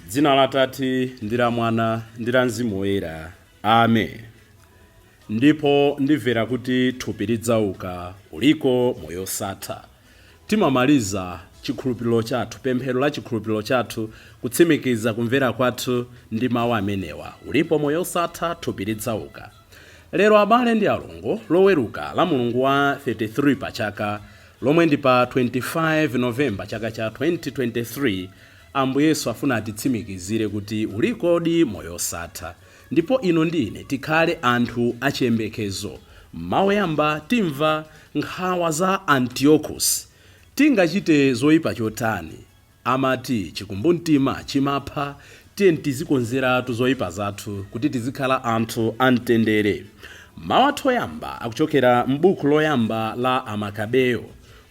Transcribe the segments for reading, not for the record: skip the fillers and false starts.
Dzina la Atate ndi la Mwana ndi la Mzimu Woyera. Amen. Ndipo ndimvera kuti thupi lidzauka, uliko moyo osatha. Timamaliza chikhulupiriro chathu, pemphero la chikhulupiriro chathu, kutsimikiza kumvera kwathu ndi mawu amenewa: ulipo moyo osatha, thupi lidzauka. Lero, abale ndi alongo, Loweruka la mulungu wa 33 pa chaka, lomwe ndi pa 25 Novemba chaka cha 2023, Ambuye Yesu afuna atitsimikizire kuti ulikodi moyo osatha, ndipo inu ndi ine tikhale anthu achiyembekezo. Mawu oyamba, timva nkhawa za Antiochus. Tingachite zoyipa chotani, amati chikumbumtima chimapha. Tiye tizikonzeratu zoyipa zathu kuti tizikhala anthu amtendere. Mawu athu oyamba akuchokera m'buku loyamba la Amakabeyo,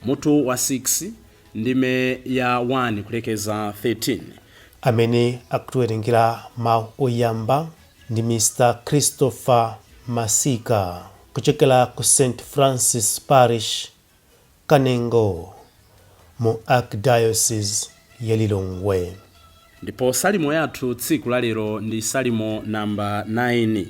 mutu wa 6, ndime ya 1 kulekeza 13. Amene akutiwerengera mawu oyamba ndi Mr Christopher Masika kuchokera ku St Francis Parish, Kanengo, mu Archdiocese ya Lilongwe. Ndipo salimo yathu tsiku la lero ndi Salimo namba 9: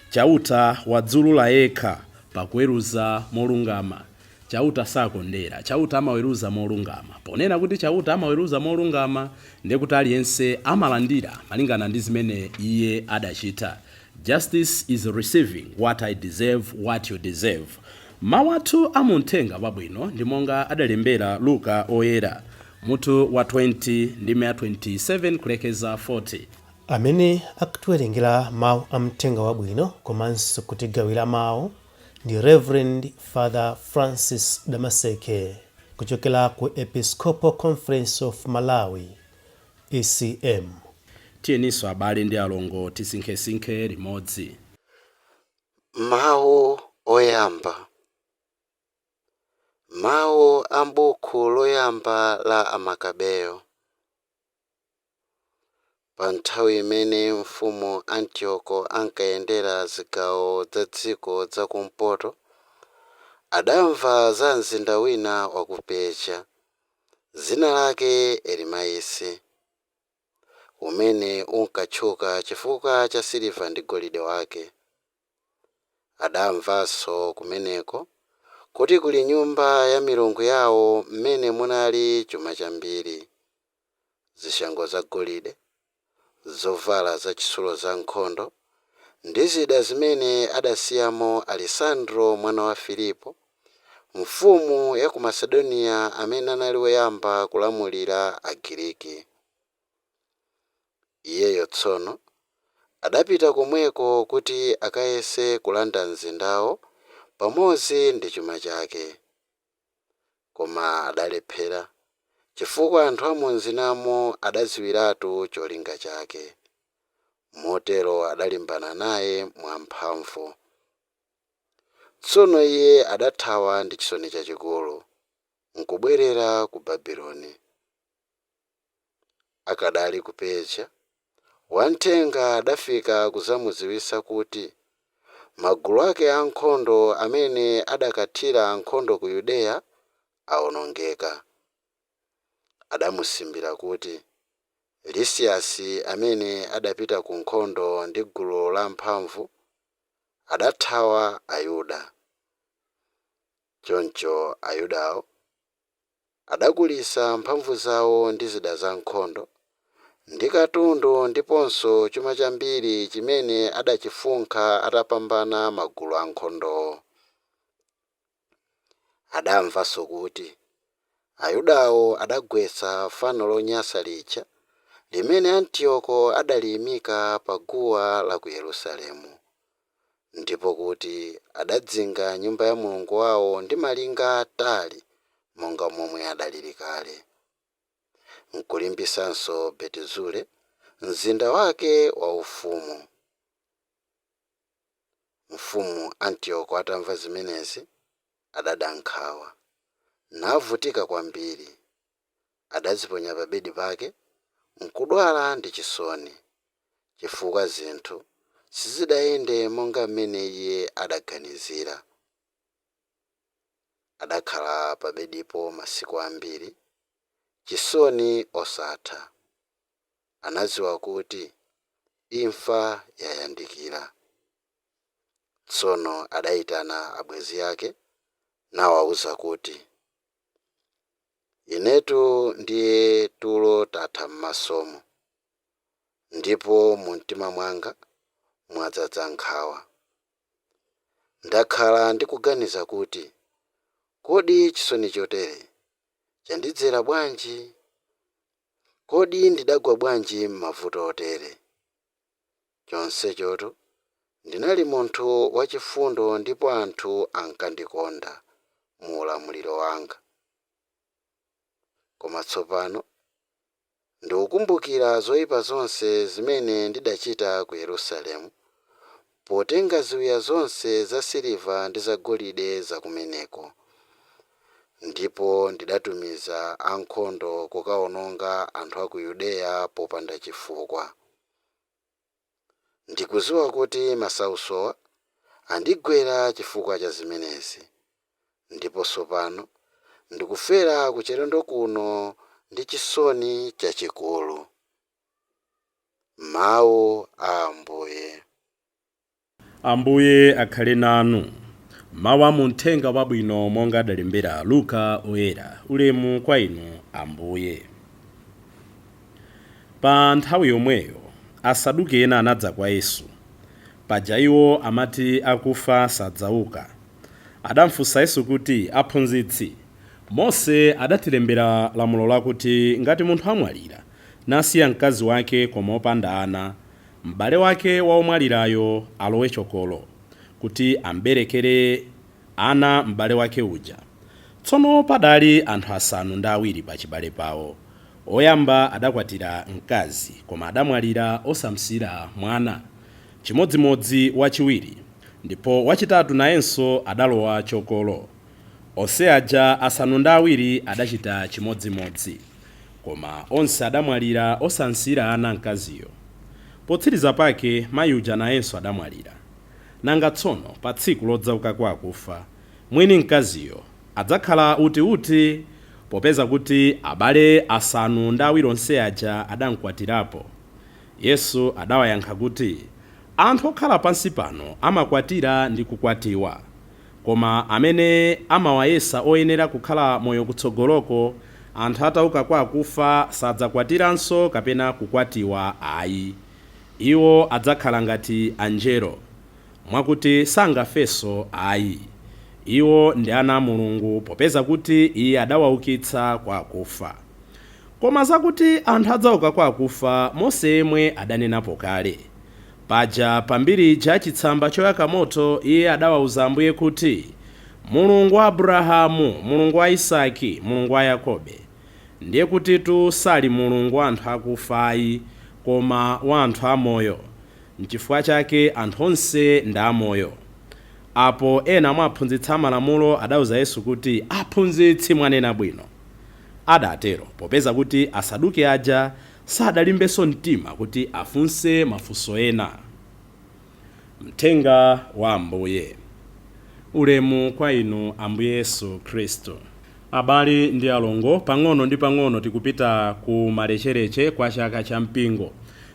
Chauta wadziulula yekha pakuweruza molungama. Chauta sakondera, Chauta amaweruza molungama. Ponena kuti Chauta amaweruza molungama, ndiye kuti aliyense amalandira malingana ndi zimene iye adachita. Justice is receiving what I deserve, what you deserve. Mawu athu amuthenga wabwino ndi monga adalembera Luka Oyera, mutu wa 20, ndime ya 27 kulekeza 40. Amene akutiwerengera mawu amthenga wabwino komanso kutigawira mawu ndi Reverend Father Francis Damaseke kuchokera ku Episcopal Conference of Malawi, ECM. Tiyeninso, abale ndi alongo, tisinkhesinkhe limodzi. Mawu oyamba. Mawu a m'buku loyamba la Amakabeyo. Pa nthawi imene mfumu Antioko ankayendera zigawo za dziko zakumpoto, adamva za mzinda wina wa ku Persia, dzina lake Elimaisi, umene unkatchuka chifukwa cha siliva ndi golide wake. Adamvanso kumeneko kuti kuli nyumba ya milungu yawo mmene munali chuma chambiri, zishango zagolide, zovala zachitsulo za nkhondo ndi zida zimene adasiyamo Alessandro mwana wa Filipo, mfumu ya ku Masedoniya, amene anali woyamba kulamulira Agiriki. Iyeyo tsono adapita komweko kuti akayese kulanda mzindawo pamodzi ndi chuma chake, koma adalephera chifukwa anthu a mu mzindamo adadziwiratu cholinga chake. Motero adalimbana naye mwamphamvu. Tsono iye adathawa ndi chisoni chachikulu nkubwerera ku Babuloni. Akadali ku Persia, wamthenga adafika kudzamudziwitsa kuti magulu ake ankhondo amene adakathira nkhondo ku Yudeya awonongeka. Adamusimbira kuti Lisiyasi, amene adapita ku nkhondo ndi gulu lamphamvu, adathawa Ayuda. Choncho Ayudawo adakulitsa mphamvu zawo ndi zida zankhondo ndi katundu ndiponso chuma chambiri chimene adachifunkha atapambana magulu ankhondowo. Adamvanso kuti Ayudawo adagwetsa fano lonyansa lija limene Antioko adaliyimika pa guwa la ku Yerusalemu, ndipo kuti adadzinga nyumba ya mulungu wawo ndi malinga atali monga momwe adalili kale, nkulimbitsanso Betizure, mzinda wake waufumu. Mfumu Antioko atamva zimenezi, adada nkhawa navutika kwambiri. Adadziponya pa bedi pake nkudwala ndi chisoni, chifukwa zinthu sizidayende monga mmene iye adaganizira. Adakhala pa bedipo masiku ambiri, chisoni osatha. anadziwa kuti imfa yayandikira. Tsono adayitana abwenzi ake nawawuza kuti, inetu ndiye tulo tatha m'masomo, ndipo mu mtima mwanga mwadzaza nkhawa. Ndakhala ndikuganiza kuti, kodi chisoni chotere chandidzera bwanji? Kodi ndidagwa bwanji m'mavuto otere? Chonsechotu ndinali munthu wachifundo ndipo anthu ankandikonda mu ulamuliro wanga. Koma tsopano ndikukumbukira zoyipa zonse zimene ndidachita ku Yerusalemu potenga ziwiya zonse za siliva ndi zagolide zakumeneko, ndipo ndidatumiza ankhondo kukawononga anthu a ku Yudeya popanda chifukwa. Ndikudziwa kuti masautsowa andigwera chifukwa cha zimenezi, ndipo tsopano ndikufera kuchilendo kuno ndi chisoni chachikulu. Mawu a Ambuye. Ambuye akhale nanu. Mawu a muthenga wabwino monga adalembera Luka oyera. Ulemu kwa inu Ambuye. Pa nthawi yomweyo Asaduki ena anadza kwa Yesu. Paja iwo amati akufa sadzauka. Adamfunsa Yesu kuti, aphunzitsi, Mose adatilembera lamulo lakuti ngati munthu amwalira nasiya mkazi wake koma wopanda ana, m'bale wake wa omwalirayo alowe chokolo kuti amberekere ana m'bale wake uja. Tsono padali anthu 7 pa chibale pawo. Oyamba adakwatira mkazi koma adamwalira osamsiyira mwana. Chimodzimodzi wachiwiri, ndipo wachitatu nayenso adalowa chokolo. Onse aja 7 adachita chimodzimodzi, koma onse adamwalira osamsiyira ana mkaziyo. Potsiriza pake mayi uja nayenso adamwalira. Nanga tsono pa tsiku lodzauka kwa akufa, mwini mkaziyo adzakhala utiuti, popeza kuti abale 7 onse aja adamkwatirapo? Yesu adawayankha kuti, anthu okhala pansi pano amakwatira ndi kukwatiwa, koma amene amawayesa oyenera kukhala moyo kutsogoloko, anthu atauka kwa akufa sadzakwatiranso kapena kukwatiwa ayi. Iwo adzakhala ngati anjelo, mwakuti sangafenso ayi. Iwo ndi ana a Mulungu, popeza kuti iye adawaukitsa kwa akufa. Koma zakuti anthu adzauka kwa akufa, Mose yemwe adanenapo kale. Paja pambiri ija chitsamba choyaka moto, iye adawauza Ambuye kuti, Mulungu wa Abrahamu, Mulungu wa Isaki, Mulungu wa Yakobe. Ndiye kutitu sali Mulungu wa anthu akufa ayi, koma wa anthu amoyo. Nchifukwa chake anthu onse ndi amoyo. Apo ena mwa aphunzitsi amalamulo adauza Yesu kuti, aphunzitsi mwanena bwino. Adatero popeza kuti Asaduki aja sadalimbenso mtima kuti afunse mafunso ena. Mthenga wa Ambuye. Ulemu kwa inu Ambuye Yesu Khristu. Abale ndi alongo, pang'ono ndi pang'ono tikupita ku malechereche kwa chaka cha mpingo.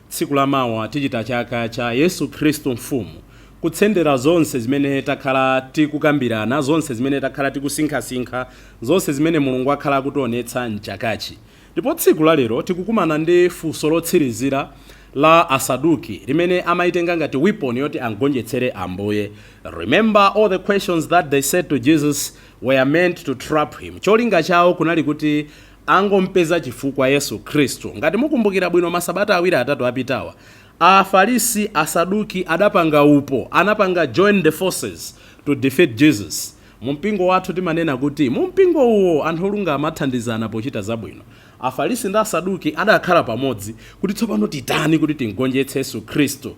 Tsiku la mawa tichita chaka cha Yesu Khristu Mfumu, kutsendera zonse zimene takhala tikukambirana, zonse zimene takhala tikusinkhasinkha, zonse zimene Mulungu akhala akutionetsa mchakachi. Ndipo tsiku la lero tikukumana ndi funso lotsirizira la Asaduki limene amaitenga ngati weapon yoti angonjetsere Ambuye. Remember, all the questions that they said to Jesus were meant to trap him. Cholinga chawo kunali kuti angompeza chifukwa Yesu Khristu. Ngati mukumbukira bwino, masabata 2 3 apitawa, Afarisi, Asaduki adapanga upo, anapanga join the forces to defeat Jesus. Mumpingo wathu timanena kuti mumpingo uwo anthu olungama amathandizana pochita zabwino. Afarisi ndi Asaduki adakhala pamodzi kuti tsopano titani kuti tingonjetse Yesu Khristu.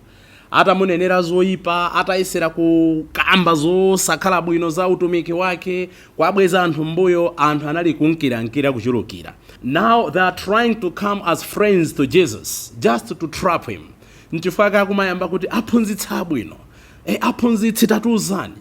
Atamunenera zoyipa, atayesera kukamba zosakhala bwino za utumiki wake, kwabweza anthu mbuyo, anthu anali kunkirankira kuchulukira. Now they are trying to come as friends to Jesus just to trap him. Nchifukwa akumayamba kuti, aphunzitsi abwino, aphunzitsi tatiuzani.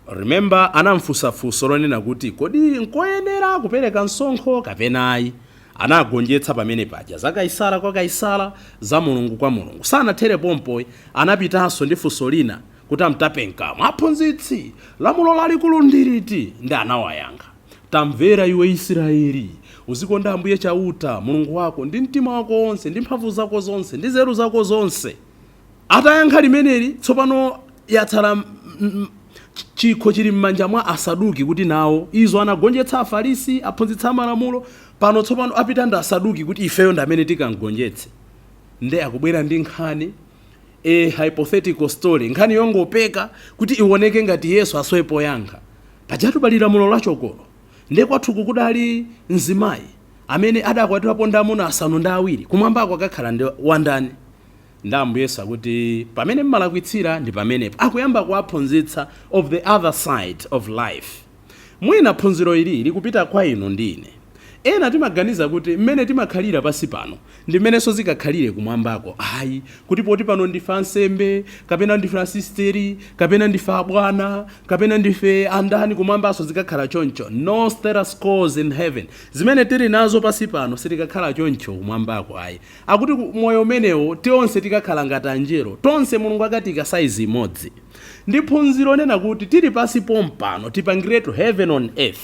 Remember, anamfunsa funso lonena kuti kodi nkoyenera kupereka msonkho kapena ayi. Anagonjetsa pamene paja za Kaisala kwa Kaisala, za Mulungu kwa Mulungu. Sanathere pompoyi, anapitanso ndi funso lina kuti amtape mkamwa: "Aphunzitsi, lamulo lalikulu ndiliti?" Ndi anawayankha: "Tamvera iwe Israeli, uzikonda Ambuye Chauta Mulungu wako ndi mtima wako wonse, ndi mphamvu zako zonse, ndi nzeru zako zonse." Atayankha limeneli, tsopano yatsala chikho chili m'manja mwa Asaduki kuti nawo izo anagonjetsa Afarisi, aphunzitsa malamulo. Pano tsopano apita ndi Asaduki kuti ifeyo ndi amene tikamgonjetse. Nde akubwera ndi nkhani, a hypothetical story, nkhani yongopeka kuti ioneke ngati Yesu asowe poyankha. "Pajatu pali lamulo lachokolo. Nde kwathuku kudali mzimayi amene adakwatirapo ndi amuna asanu ndi awiri. Kumwambako akakhala ndi wandani?" Ndi Ambuye Yesu akuti pamene mmalakwitsira ndi pamenepo. Akuyamba kuwaphunzitsa of the other side of life. Mwina phunziro ili likupita kwa inu ndi ine. Ena timaganiza kuti mmene timakhalira pasi pano ndi mmenenso zikakhalire kumwambako. Ayi, kuti poti pano ndife ansembe, kapena ndife asisteri, kapena ndife abwana, kapena ndife andani, kumwambanso zikakhala choncho. No status quos in heaven. Zimene tili nazo pasi pano sitikakhala choncho kumwambako, ayi. Akuti moyo umenewo tionse tikakhala ngati anjelo, tonse Mulungu akatika saizi imodzi. Ndi phunziro nena kuti tili pasi pompano tipangiretu heaven on earth.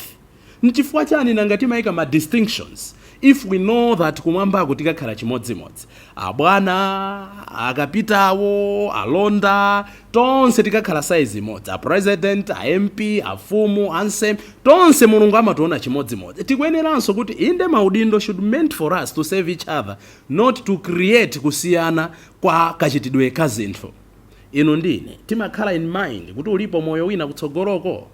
Nchifukwa chani nanga timayika ma distinctions if we know that kumwambako tikakhala chimodzimodzi? Abwana, akapitawo, alonda, tonse tikakhala saizi imodzi. A president, a MP, afumu, ansembe, tonse Mulungu amationa chimodzimodzi. Tikuyeneranso kuti inde, maudindo should meant for us to serve each other, not to create kusiyana kwa kachitidwe ka zinthu. Inu ndine timakhala in mind kuti ulipo moyo wina kutsogoloko.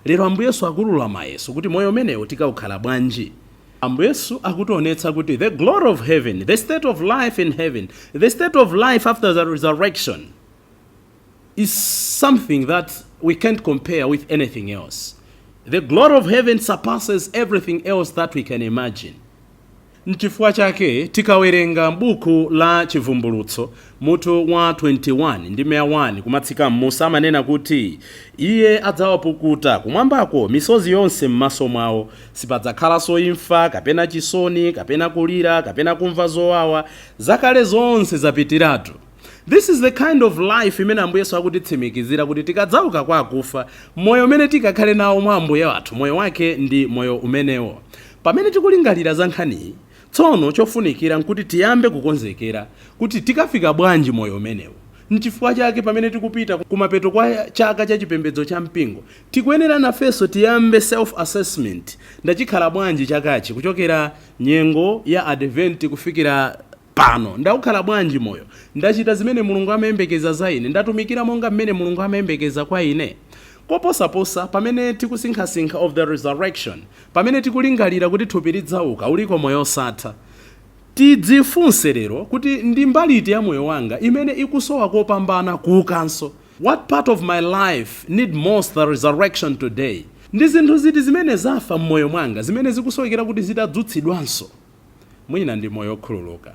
Lero Ambuye Yesu akulula mayeso kuti moyo umenewo tikawukhala bwanji. Ambuye Yesu akutionetsa kuti the glory of heaven, the state of life in heaven, the state of life after the resurrection is something that we can't compare with anything else. The glory of heaven surpasses everything else that we can imagine. Nchifukwa chake tikawerenga buku la Chivumbulutso mutu wa 21 ndi 1 kumatsika m'musi, amanena kuti iye adzawapukuta kumwambako misozi yonse m'maso mwawo. Sipadzakhalanso imfa, kapena chisoni, kapena kulira, kapena kumva zowawa. Zakale zonse zapitiratu. This is the kind of life imene Ambuye Yesu akutitsimikizira kuti tikadzauka kwa akufa, moyo umene tikakhale nawo mwa Ambuye wathu, moyo wake ndi moyo umenewo. Pamene tikulingalira za nkhaniyi tsono, chofunikira nkuti tiyambe kukonzekera kuti tikafika bwanji moyo umenewo. Nchifukwa chake pamene tikupita kumapeto kwa chaka cha chipembedzo cha mpingo, tikuyenera nafenso tiyambe self assessment. Ndachikhala bwanji chakachi? Kuchokera nyengo ya Advent kufikira pano, ndakukhala bwanji moyo? Ndachita zimene Mulungu amayembekeza za ine? Ndatumikira monga mmene Mulungu amayembekeza kwa ine? Koposaposa pamene tikusinkhasinkha of the resurrection, pamene tikulingalira kuti thupi lidzauka, uliko moyo osatha, tidzifunse lero kuti ndi mbali iti ya moyo wanga imene ikusowa kopambana kuukanso? What part of my life need most the resurrection today? Ndi zinthu ziti zimene zafa m'moyo mwanga zimene zikusowekera kuti zitadzutsidwanso? Mwina ndi moyo okhululuka,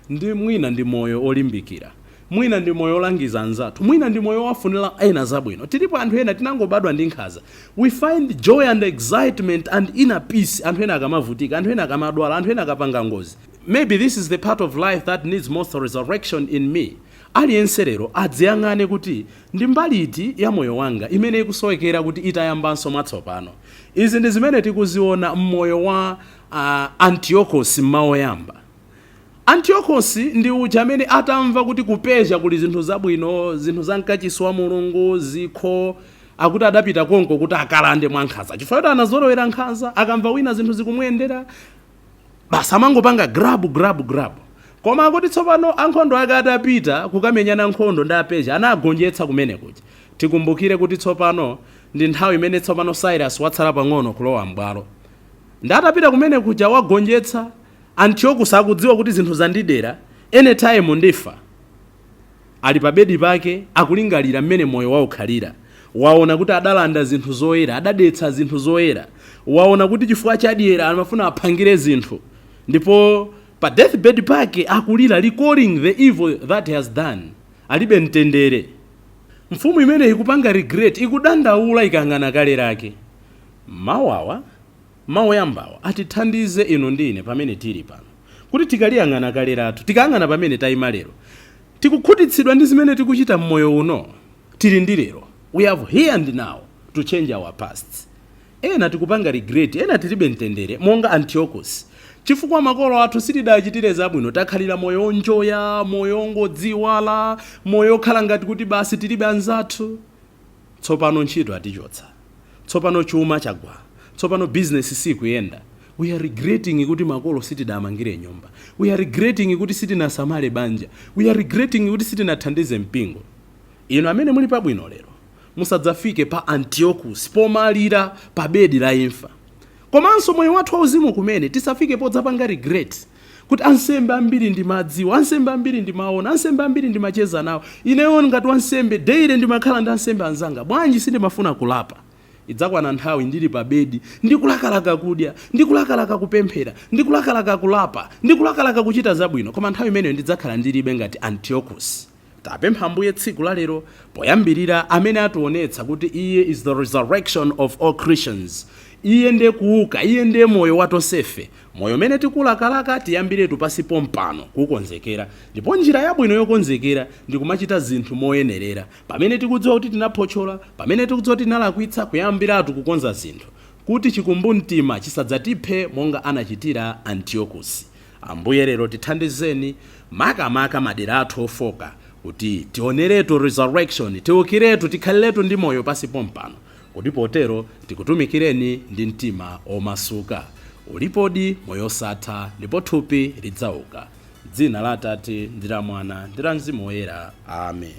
ndi mwina ndi moyo olimbikira, mwina ndi moyo olangiza anzathu, mwina ndi moyo owafunira ena zabwino. Tilipo anthu ena tinangobadwa ndi nkhanza. We find joy and excitement and inner peace anthu ena akamavutika, anthu ena akamadwala, anthu ena akapanga ngozi. Maybe this is the part of life that needs most resurrection in me. Aliyense lero adziyang'ane kuti ndi mbali iti ya moyo wanga imene ikusowekera kuti itayambanso mwatsopano. Izi ndi zimene tikuziona m'moyo wa Antiochus. Mmawu oyamba, Antiochus ndi uja amene atamva kuti ku Persia kuli zinthu zabwino, zinthu za mkachisi wa Mulungu, zikho, akuti adapita konko kuti akalande mwankhanza, chifukwa kuti anazolowera nkhanza. Akamva wina zinthu zikumuyendera, basi amangopanga grab, grab, grab. Koma akuti tsopano ankhondo ake atapita kukamenyana nkhondo ndi Apersia, anagonjetsa kumene kuja. Tikumbukire kuti tsopano ndi nthawi imene tsopano Cyrus watsala pang'ono kulowa m'bwalo. Ndi atapita kumene kuja wagonjetsa, Antiochus akudziwa kuti zinthu zandidera, anytime ndifa. Ali pa bedi pake akulingalira mmene moyo waukhalira. Waona kuti adalanda zinthu zoyera, adadetsa zinthu zoyera. Waona kuti chifukwa chadyera amafuna aphangire zinthu. Ndipo pa deathbed pake akulira, recalling the evil that he has done. Alibe mtendere. Mfumu imene ikupanga regret, ikudandaula ikang'ana kale lake. Mawawa. Mawu oyambawa atithandize inu ndi ine pamene tili pano, kuti tikaliyang'ana kale lathu, tikayang'ana pamene tayima lero, tikukhutitsidwa ndi zimene tikuchita mmoyo uno tili ndi lero. We have here and now to change our past. Ena tikupanga regret, ena tilibe mtendere monga Antiochus, chifukwa makolo athu sitidachitire zabwino. Takhalira moyo onjoya, moyo ongodziwala, moyo okhala ngati kuti basi tilibe anzathu. Tsopano ntchito atichotsa, tsopano chuma chagwa, tsopano bizinesi sikuyenda. We are regretting kuti makolo sitidamangire nyumba. We are regretting kuti sitinasamale banja. We are regretting kuti sitinathandize mpingo. Inu amene muli pabwino lero, musadzafike pa Antiochus pomalira pa bedi la imfa. Komanso moyo wathu wauzimu kumene tisafike podzapanga regret kuti ansembe ambiri ndimadziwa, ansembe ambiri ndimaona, ansembe ambiri ndimacheza nawo, ineyo ngati wansembe daily ndimakhala ndi ansembe anzanga, bwanji sindimafuna kulapa? Idzakwana nthawi ndili pa bedi, ndikulakalaka kudya, ndikulakalaka kupemphera, ndikulakalaka kulapa, ndikulakalaka kuchita zabwino, koma nthawi imeneyo ndidzakhala ndilibe, ngati Antiochus. Tapempha Ambuye tsiku la lero, poyambirira amene ationetsa kuti iye is the resurrection of all Christians, iye ndiye kuuka, iye ndiye moyo wa tonsefe. Moyo umene tikulakalaka tiyambiretu pasi pompano kukonzekera, ndipo njira yabwino yokonzekera ndi kumachita zinthu moyenerera. Pamene tikudziwa kuti tinaphotchola, pamene tikudziwa kuti tinalakwitsa, kuyambiratu kukonza zinthu kuti chikumbumtima chisadzatiphe monga anachitira Antiochus. Ambuye, lero tithandizeni, makamaka madera athu ofoka, kuti tioneretu resurrection, tiukiretu, tikhaliretu ndi moyo pasi pompano, kuti potero tikutumikireni ndi mtima omasuka. Ulipodi moyo osatha, ndipo thupi lidzauka. Dzina la Atate ndi la Mwana ndi la Mzimu Woyera. Amen.